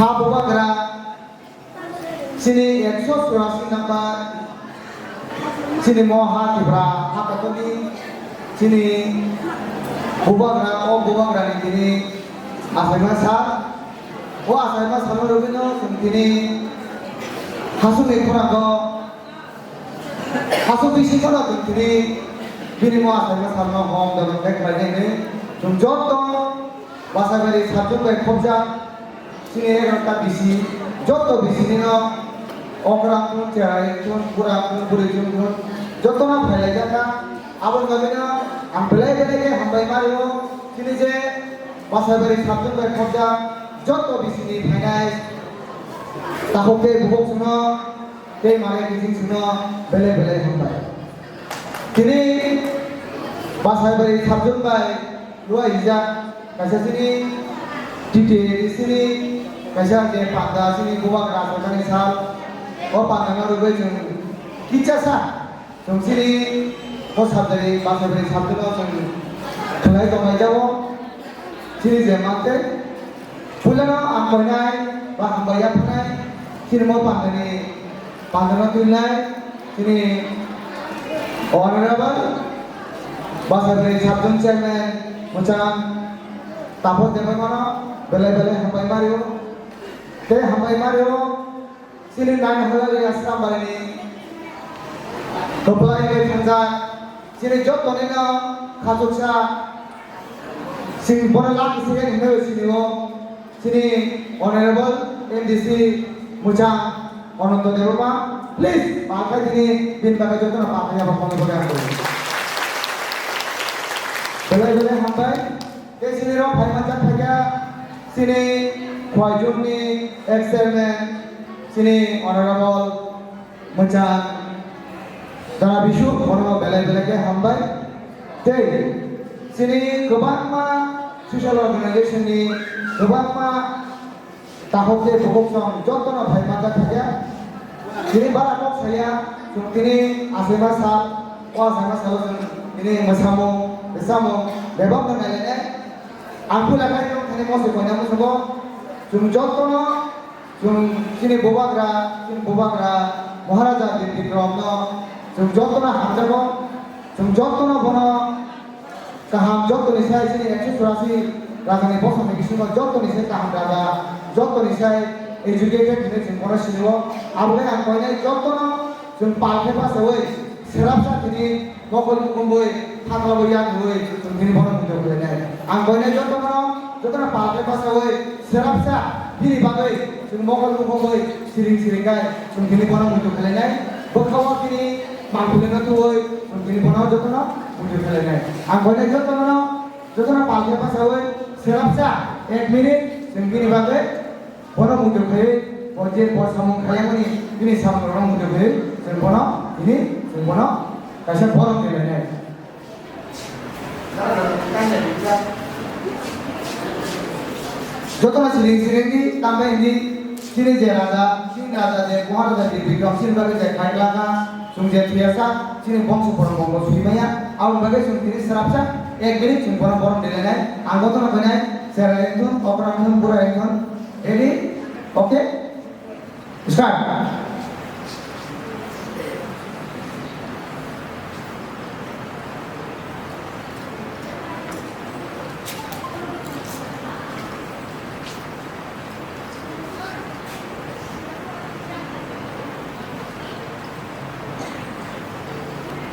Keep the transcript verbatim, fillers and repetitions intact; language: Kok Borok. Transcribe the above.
Ha bubagra chini ekso churasi number chini mo ha Tripura ha kotoni chini bubagra o bubagra ni tini asaima sa o asaima salo rwgwino chwng tini hasukni khorang o Aswk bisi kheno chwng tini bini mo asaima salno hom dono khe khlainai hinwi chwng joto Basaibari subject bai khopjak chini egarota bisi joto bisini no okrang thun, cherai thun, kurang thun, bwrwi thun thun jotono phailaijak kha. Aboni bagwino ang belai belai khe hambai ma rio chini je Basaibari subject bai khopjak joto bisini phainai takhuk tei bukhuk chwngno tei mare kiching chwngno belai belai hambai. Tini Basaibari subject bai luaijak kaisa chini T T A D C ni kaisa je panda chini bubagra achaimani sal o panda no rwgwi chwng kichasa chwng chini o subject Basaibari subject no chwng khwlai tonglaijao chini je mate Puilano ang koinai ba hambai yaphanai chini mo pandani pandano twinai chini honorable Basaibari subject chairman mwchang Tapos Debbarmano belai belai hambai mario tei hambai mario chini nine halari Assam barini kwplai bai thangjak chini jotoni no khachuksa chini bono lak isi hinwi chini o Chini Honorable M D C Muchang Ananto Debbarma, please, palthai tini bini bagwi jotono palthai abo phone bagwi ang koi. Belai belai hambai. Tei chini rok phai manjak phaikha chini Khwaijungni ex chairman chini Honorable Mwchang Dara Bisu, bono belai belai khe hambai. Tei chini kwbangma social organization ni kwbangma takhuk tei bukhuk song jotono phai manjak thakya. Chini bara kok saya, chwng tini achaima sal, o achaima salo chwng tini mwsamung, bwsamung, bebak no nailainai. Ang puila khai tong thani mose koina musugo, chwng jotono Chwng chini bubagra, chini bubagra Maharaja Bir Bikramno chwng jotono hamjago, chwng jotono bono kaham jotoni sai chini ekso churasi rajani bosongni bisingo jotoni sai kaham raja, jotoni sai educated hinwi chwng bono sinio. Aboni ang koinai jotono chwng palkhe pasawi Serapsa tini mokol mukhumwi thaklabo yakwi chwng tini bono muitu khlainai. Ang koinai jotono, jotono palkhe pasawi serapsa bini bagwi chwng mokol mukhumwi siring siring khai chwng tini bono muitu khlainai. Bwkhao tini mangpilino tuwi chwng tini bono jotono muitu khlainai. Ang koinai jotono, jotono palkhe pasawi serapsa ek minute chwng bini bagwi Bono muitu khe, bo je bo samung khaiyamani, bini samung rok muitu khe, chwng bono tini, chwng bono kaisa borom khe lainai. Jotono siring siring di, tambai di, chini je raja, chini raja je, Maharaja Bir Bikram, chini bagwi je khai glaka, chwng je thuyasa, chini bongso borom bongso sui maya, aboni bagwi chwng tini srapsa, ek minute chwng bono borom di lainai, ang jotono khainai, chera ekjon, okra ekjon, bura ekjon, Ready? Okay? Start.